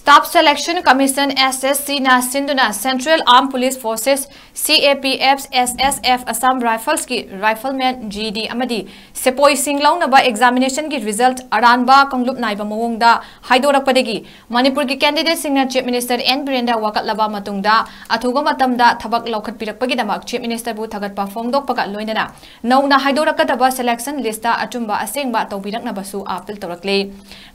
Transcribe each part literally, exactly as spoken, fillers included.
Staff Selection Commission, S S C ꯅ ꯁꯤꯟꯗꯨꯅ Central Armed Police Forces, C A P F, S S F, Assam Rifles ꯀꯤ Rifleman, G D, ꯑꯃꯗꯤ ꯁꯦꯄꯣꯏꯁꯤꯡ ꯂꯧꯅꯕ examination ꯒꯤ result ꯑꯔꯥꯟꯕ ꯀꯥꯡꯂꯨꯞ ꯅꯥꯏꯕ ꯃꯑꯣꯡꯗ ꯍꯥꯏꯗꯣꯔꯛꯄꯗꯒꯤ ꯃꯅꯤꯄꯨꯔꯒꯤ candidate ꯁꯤꯡꯅ Chief Minister N ꯕꯤꯔꯦꯟꯗ ꯋꯥꯀꯠꯂꯕ ꯃꯇꯨꯡꯗ ꯑꯊꯨꯕ ꯃꯇꯝꯗ ꯊꯕꯛ ꯂꯧꯈꯠꯄꯤꯔꯛꯄꯒꯤꯗꯃꯛ Chief Minister ꯕꯨ ꯊꯥꯒꯠꯄ ꯐꯣꯡꯗꯣꯛꯄꯒ ꯂꯣꯏꯅꯅ ꯅꯧꯅ ꯍꯥꯏꯗꯣꯔꯛꯀꯗꯕ selection list ꯇ ꯑꯆꯨꯝꯕ ꯑꯁꯦꯡꯕ ꯇꯧꯕꯤꯔꯛꯅꯕꯁꯨ appeal ꯇꯧꯔꯛꯂꯤ꯫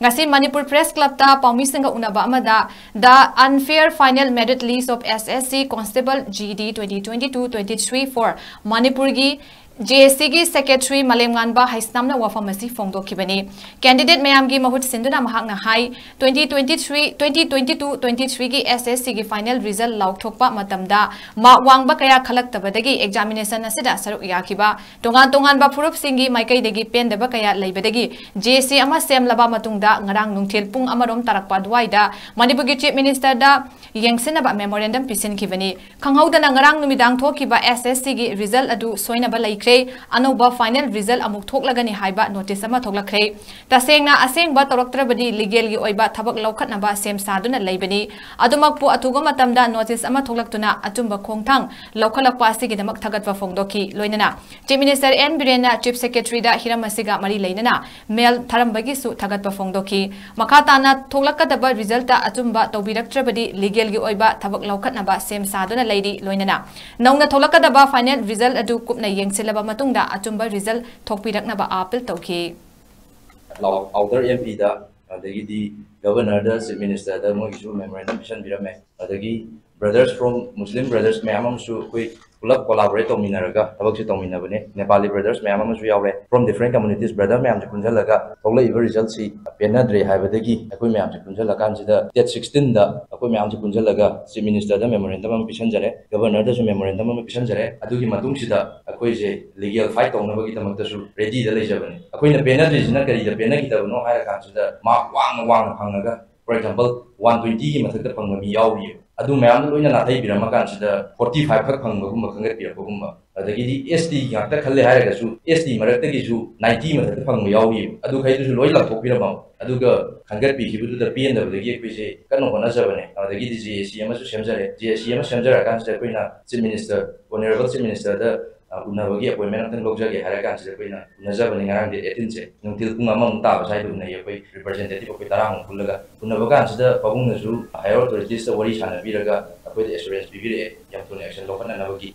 ꯉꯁꯤ ꯃꯅꯤꯄꯨꯔ Press Club ꯇ ꯄꯥꯎꯃꯤꯁꯤꯡꯒ ꯎꯅꯕ ꯑꯃꯗ The Unfair Final Merit List of S S C Constable G D twenty twenty-two twenty-three for ꯃꯅꯤꯄꯨꯔꯒꯤ J A C ꯒꯤ Secretary ꯃꯥꯂꯦꯝꯉꯥꯟꯕ ꯍꯩꯁꯅꯥꯝꯅ ꯋꯥꯐꯝ ꯑꯁꯤ ꯐꯣꯡꯗꯣꯛꯈꯤꯕꯅꯤ꯫ Candidate ꯃꯌꯥꯝꯒꯤ ꯃꯍꯨꯠ ꯁꯤꯟꯗꯨꯅ ꯃꯍꯥꯛꯅ ꯍꯥꯏ, twenty twenty-three, twenty twenty-two twenty-three ꯒꯤ S S C ꯒꯤ final result ꯂꯥꯎꯊꯣꯛꯄ ꯃꯇꯝꯗ mark ꯋꯥꯡꯕ ꯀꯌꯥ ꯈꯜꯂꯛꯇꯕꯗꯒꯤ examination ꯑꯁꯤꯗ ꯁꯔꯨꯛ ꯌꯥꯈꯤꯕ ꯇꯣꯉꯥꯟ ꯇꯣꯉꯥꯟꯕ ꯐꯨꯔꯨꯞꯁꯤꯡꯒꯤ ꯃꯥꯏꯀꯩꯗꯒꯤ ꯄꯦꯟꯗꯕ ꯀꯌꯥ ꯂꯩꯕꯗꯒꯤ J A C ꯑꯃ ꯁꯦꯝꯂꯕ ꯃꯇꯨꯡꯗ ꯉꯔꯥꯡ ꯅꯨꯡꯊꯤꯜ ꯄꯨꯡ ꯑꯃꯔꯣꯝ ꯇꯥꯔꯛꯄ ꯑꯗꯨꯋꯥꯏꯗ ꯃꯅꯤꯄꯨꯔꯒꯤ Chief Minister ꯗ ꯌꯦꯡꯁꯤꯟꯅꯕ memorandum ꯄꯤꯁꯤꯟꯈꯤꯕꯅꯤ꯫ ꯈꯪꯍꯧꯗꯅ ꯉꯔꯥꯡ ꯅꯨꯃꯤꯗꯥꯡ ꯊꯣꯛꯈꯤꯕ S S C ꯒꯤ result ꯑꯗꯨ ꯁꯣꯏꯅꯕ ꯂꯩꯈ꯭ꯔꯦ, ꯑꯅꯧꯕ final result ꯑꯃꯨꯛ ꯊꯣꯛꯂꯒꯅꯤ ꯍꯥꯏꯕ notice ꯑꯃ ꯊꯣꯛꯂꯛꯈ꯭ꯔꯦ꯫ ꯇꯁꯦꯡꯅ ꯑꯁꯦꯡꯕ ꯇꯧꯔꯛꯇ꯭ꯔꯕꯗꯤ legal ꯒꯤ ꯑꯣꯏꯕ ꯊꯕꯛ ꯂꯧꯈꯠꯅꯕ ꯁꯦꯝ ꯁꯥꯗꯨꯅ ꯂꯩꯕꯅꯤ꯫ ꯑꯗꯨꯃꯛꯄꯨ ꯑꯊꯨꯕ ꯃꯇꯝꯗ notice ꯑꯃ ꯊꯣꯛꯂꯛꯇꯨꯅ ꯑꯆꯨꯝꯕ ꯈꯣꯡꯊꯥꯡ ꯂꯧꯈꯠꯂꯛꯄ ꯑꯁꯤꯒꯤꯗꯃꯛ ꯊꯥꯒꯠꯄ ꯐꯣꯡꯗꯣꯛꯈꯤ꯫ ꯂꯣꯏꯅꯅ Chief Minister N ꯕꯤꯔꯦꯟꯅ Chief Secretary ꯗ ꯍꯤꯔꯝ ꯑꯁꯤꯒ ꯃꯔꯤ ꯂꯩꯅꯅ mail ꯊꯥꯔꯝꯕꯒꯤꯁꯨ ꯊꯥꯒꯠꯄ ꯐꯣꯡꯗꯣꯛꯈꯤ꯫ ꯃꯈꯥ ꯇꯥꯅ ꯊꯣꯛꯂꯛꯀꯗꯕ result ꯇ ꯑꯆꯨꯝꯕ ꯇꯧꯕꯤꯔꯛꯇ꯭ꯔꯕꯗꯤ legal ꯒꯤ ꯑꯣꯏꯕ ꯊꯕꯛ ꯂꯧꯈꯠꯅꯕ ꯁꯦꯝ ꯁꯥꯗꯨꯅ ꯂꯩꯔꯤ꯫ ꯂꯣꯏꯅꯅ ꯅꯧꯅ ꯊꯣꯛꯂꯛꯀꯗꯕ final result ꯑꯗꯨ ꯀꯨꯞꯅ ꯌꯦꯡꯁꯤꯜꯂꯕ ꯃꯇꯨꯡꯗ ꯑꯆꯨꯝꯕ result ꯊꯣꯛꯄꯤꯔꯛꯅꯕ appeal ꯇꯧꯈꯤ꯫ Outer M P ꯗ, ꯑꯗꯒꯤꯗꯤ Governor ꯗ, Chief Minister ꯗ ꯃꯣꯏꯒꯤꯁꯨ memorandum ꯄꯤꯁꯟꯕꯤꯔꯝꯃꯦ꯫ ꯑꯗꯒꯤ brothers from, Muslim brothers ꯃꯌꯥꯝ ꯑꯃꯁꯨ ꯑꯩꯈꯣꯏ ꯄꯨꯂꯞ collaborate ꯇꯧꯃꯤꯟꯅꯔꯒ ꯊꯕꯛꯁꯦ ꯇꯧꯃꯤꯟꯅꯕꯅꯦ꯫ Nepali brothers ꯃꯌꯥꯝ ꯑꯃꯁꯨ ꯌꯥꯎꯔꯦ, from different communities, brother ꯃꯌꯥꯝꯁꯦ ꯄꯨꯟꯁꯤꯜꯂꯒ ꯊꯣꯛꯂꯛꯏꯕ result ꯁꯤ ꯄꯦꯟꯅꯗ꯭ꯔꯦ ꯍꯥꯏꯕꯗꯒꯤ ꯑꯩꯈꯣꯏ ꯃꯌꯥꯝꯁꯦ ꯄꯨꯟꯁꯤꯜꯂꯀꯥꯟꯁꯤꯗ date sixteen ꯗ ꯑꯩꯈꯣꯏ ꯃꯌꯥꯝꯁꯦ ꯄꯨꯟꯁꯤꯜꯂꯒ Chief Minister ꯗ memorandum ꯑꯃ ꯄꯤꯁꯟꯖꯔꯦ, Governor ꯗꯁꯨ memorandum ꯑꯃ ꯄꯤꯁꯟꯖꯔꯦ꯫ ꯑꯗꯨꯒꯤ ꯃꯇꯨꯡꯁꯤꯗ ꯑꯩꯈꯣꯏꯁꯦ legal fight ꯇꯧꯅꯕꯒꯤꯗꯃꯛꯇꯁꯨ ready ꯗ ꯂꯩꯖꯕꯅꯦ꯫ ꯑꯩꯈꯣꯏꯅ ꯄꯦꯟꯅꯗ꯭ꯔꯤꯁꯤꯅ ꯀꯔꯤꯗ ꯄꯦꯟꯅꯈꯤꯗꯕꯅꯣ ꯍꯥꯏꯔ ꯀꯥꯟꯁꯤꯗ mark ꯋꯥꯡꯅ ꯋꯥꯡꯅ ꯐꯪꯉꯒ For example, one twenty ꯒꯤ ꯃꯊꯛꯇ ꯐꯪꯕ ꯃꯤ ꯌꯥꯎꯔꯤꯑꯕ꯫ ꯑꯗꯨ ꯃꯌꯥꯝꯗꯣ ꯂꯣꯏꯅ ꯅꯥꯊꯩꯕꯤꯔꯝꯃ ꯀꯥꯟꯁꯤꯗ forty five ꯈꯛ ꯐꯪꯕꯒꯨꯝꯕ ꯈꯟꯒꯠꯄꯤꯔꯛꯄꯒꯨꯝꯕ, ꯑꯗꯒꯤꯗꯤ S T ꯉꯥꯛꯇ ꯈꯜꯂꯦ ꯍꯥꯏꯔꯒꯁꯨ S T ꯃꯔꯛꯇꯒꯤꯁꯨ ninety ꯃꯊꯛꯇ ꯐꯪꯕ ꯌꯥꯎꯔꯤꯑꯕ꯫ ꯑꯗꯨꯈꯩꯗꯨꯁꯨ ꯂꯣꯏ ꯂꯪꯊꯣꯛꯄꯤꯔꯝꯃꯕ꯫ ꯑꯗꯨꯒ ꯈꯟꯒꯠꯄꯤꯈꯤꯕꯗꯨꯗ ꯄꯦꯟꯗꯕꯗꯒꯤ ꯑꯩꯈꯣꯏꯁꯦ ꯀꯟꯅ ꯍꯣꯠꯅꯖꯕꯅꯦ꯫ ꯑꯗꯒꯤꯗꯤ J A C ꯑꯃꯁꯨ ꯁꯦꯝꯖꯔꯦ꯫ J A C ꯑꯃ ꯁꯦꯝꯖꯔꯀꯥꯟꯁꯤꯗ ꯑꯩꯈꯣꯏꯅ Chief Minister, Honourable Chief Ministerꯗ, ꯑ, ꯎꯅꯕꯒꯤ appointment ꯑꯝꯇꯪ ꯂꯧꯖꯒꯦ ꯍꯥꯏꯔ ꯀꯥꯟꯁꯤꯗ ꯑꯩꯈꯣꯏꯅ ꯎꯅꯖꯕꯅꯦ ꯉꯔꯥꯡ date eighteenꯁꯦ꯫ ꯅꯨꯡꯊꯤꯜ ꯄꯨꯡ ꯑꯃꯃꯨꯛ ꯇꯥꯕ ꯁ꯭ꯋꯥꯏꯗ ꯎꯅꯩ ꯑꯩꯈꯣꯏ representative ꯑꯩꯈꯣꯏ ꯇꯔꯥꯃꯨꯛ ꯄꯨꯜꯂꯒ꯫ ꯎꯅꯕ ꯀꯥꯟꯁꯤꯗ ꯄꯥꯕꯨꯡꯅꯁꯨ higher authoritiesꯇ ꯋꯥꯔꯤ ꯁꯥꯟꯅꯕꯤꯔꯒ ꯑꯩꯈꯣꯏꯗ assurance ꯄꯤꯕꯤꯔꯛꯑꯦ ꯌꯥꯝ ꯊꯨꯅ action ꯂꯧꯈꯠꯅꯅꯕꯒꯤ꯫